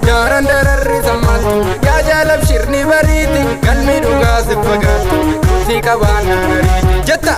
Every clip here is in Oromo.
Daaran dararri sammaatu yaa jaalab shirni bariiti galmi dhugaa si fagaatu si qabaannaan ariiti jetta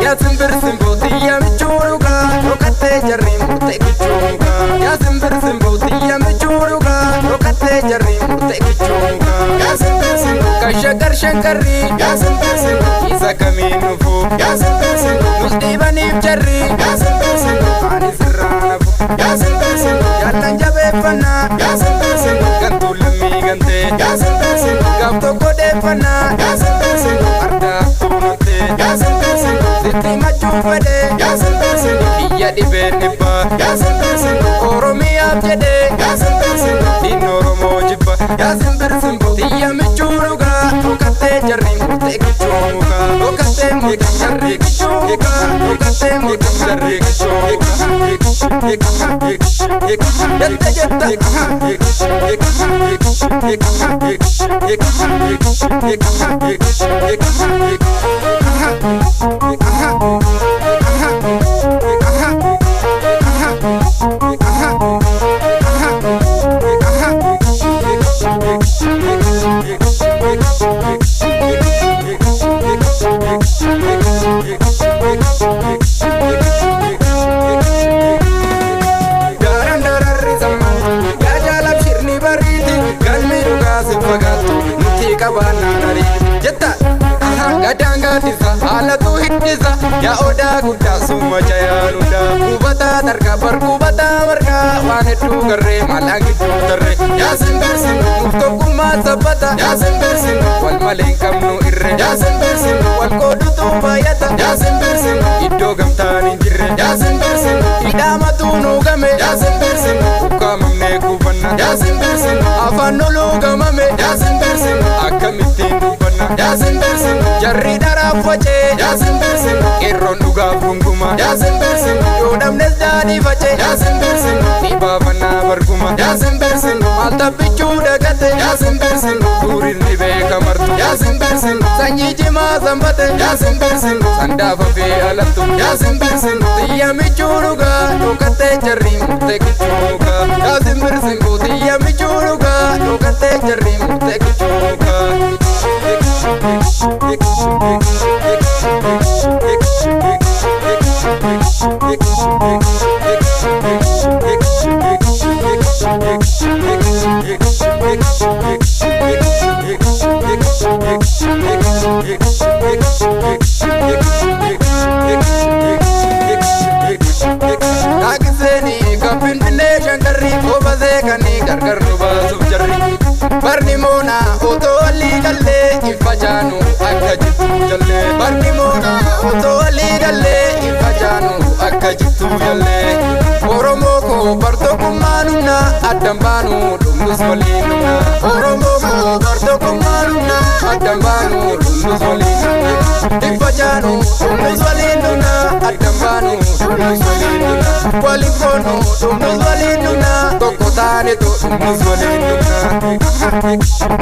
yaa simbir simbooti yaa michuu dhugaa dhokattee jarri murtee kichuu mukaa yaa simbir simbooti yaa michuu dhugaa dhokattee jarri murtee kichuu mukaa Yaa simbir simboo. kan shakkar shankarri Yaa simbir simboo. isa kamiin nufu Yaa simbir simboo. nus dhiibaniif jarri Yaa simbir simboo. ani sirraa nafu Yaa simbir simboo. jaallan jabeeffannaa Yaa simbir simboo. gantuu lammii gantee Yaa simbir simboo. gaaf tokko deeffannaa Yaa simbir simboo. ardaa tuunattee Yaa simbir simboo. sitti machuu fedhee Yaa simbir simboo. iyya dhibeen dhibbaa Yaa simbir simboo. Oromiyaaf jedhee Yaa simbir simboo. diinni Oromoo jibba yaa simbir simboo xiyya michuu dhugaa dhokattee jarri murtee kichuu mukaa dhokattee murtee jarri kichuu mukaa dhokattee murtee jarri kichuu mukaa jette jetta Daaran dararri sammaa yaa jaalab shirni bariiti galmi dhugaa si fagaattu nuti qabaannaan ariiti jetta gadaan gaaddisa haalatu hiddisa yaa odaa guddaa summa jayaan hundaa qubataa tarkaa bar qubataa margaa waan hedduu garree maalaan gidduu tarree Yaa simbir simboo. nuuf tokkummaa sabbata Yaa simbir simboo. wal malee hin qabnu irre Yaa simbir simboo. wal qoodutu baay'ata Yaa simbir simboo. iddoo gamtaan hin jirre Yaa simbir simboo. hidhaamatu nuu game Yaa simbir simboo. ukkaamamnee kuufanna Yaa simbir simboo. afaan noluu gamame Yaa simbir simboo. akkamittiin dubbanna Yaa simbir simboo. jarri dharaaf facee Yaa simbir simboo. qeerroon dhugaaf gunguma Yaa simbir simboo. yoo dhabnes daadhii facee Yaa simbir simboo. ni baafannaa barguma Yaa simbir simboo. maal taphichuu dagate Yaa simbir simboo. tuuriin ni beekamartu Yaa simbir simboo. sanyii jimaa sanbate Yaa simbir simboo. sandaafa fi alattu Yaa simbir simboo. xiyya michuu dhugaa dhokattee jarri murtee kichuu mukaa yaa simbir simboo xiyya michuu dhugaa dhokattee jarri murtee kichuu mukaa. Dhaaqiseenii kan Finfinnee shankarri qobasee kanii gargar nu baasuuf jarri. Barni moonaa otoo walii gallee ifa jaanu akka jittu jallee. Barni moonaa otoo walii gallee ifa jaanu akka jittu jallee. Oromoo koo bartokummaa numna addan baanu dhumnus waliin numna. Oromoo koo bartokummaa numna addan baanu dhumnus waliin numna. Ifa jaanu dhumnus waliin numna addan baanu dhumnus waliin numna. Waliin koonu dhumnus waliin numna tokko taanetu dhumnus waliin numna.